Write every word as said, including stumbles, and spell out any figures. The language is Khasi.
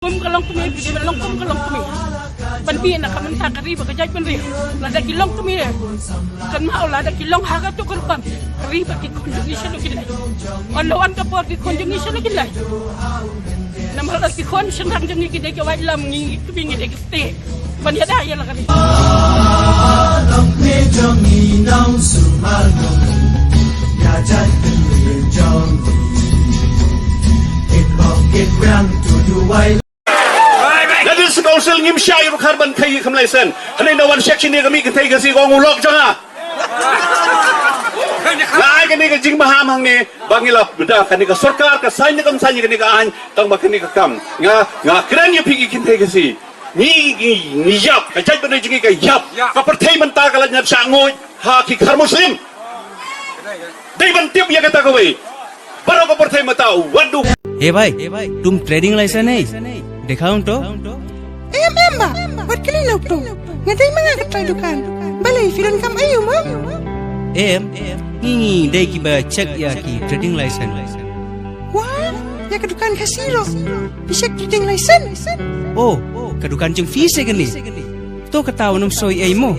Kum ka long kmie, phi dei ban long kum ka long kmie. Ban mih na ka bynta ka ri bad ka jaitbynriew. Lada ki long kmie, kynmaw lada ki long ha kato ka rukom, ka ri bad ki khun jong ngi shano kin leit. Wan la wan ka por ki khun jong ngi shano kin leit. Namar lada ki khun shynrang jong ngi ki dei ki waitlam, ngi kmie ngi dei ki stieh ban ïada ïa la ka ri. Long kmie jong ngi, nong Sumar jong ngi, ïa jaitbynriew jong ngi. It bok it rang to do wai. Lada District Council ngim shai ruh khar ban kei kam license. Hangne na wan shek shini ka mih kynthei Khasi ka ong u lok jong nga. Nga ai kane ka jingmaham hangne ba ngi la bda kane ka sorkar ka saiñ ne kam saiñ kane ka aiñ tang ba kane ka kam. Nga, nga kren ïa phi ki kynthei Khasi. Ngi, ngi, ngi ïap, ka jaitbynriew jong ngi ka ïap. Ka pyrthei mynta ka la ñiad shah nguid ha ki khar Muslim. Dei ban tip ïa kata kawei. Baroh ka pyrthei mynta wat du. Hey bhai, तुम ट्रेडिंग लाइसेंस नहीं? दिखाऊं तो? Em, em ba, wat kylli na u Ptung. Nga dei ma nga ka trai dukan. Balei phi donkam aïu mo? Em, ngi, ngi dei kiba check ïa ki trading license. Wah, ïa ka dukan Khasi ruh phi check trading license? Oh, ka dukan jong phi se kane. To kata wat nym soi ei mo.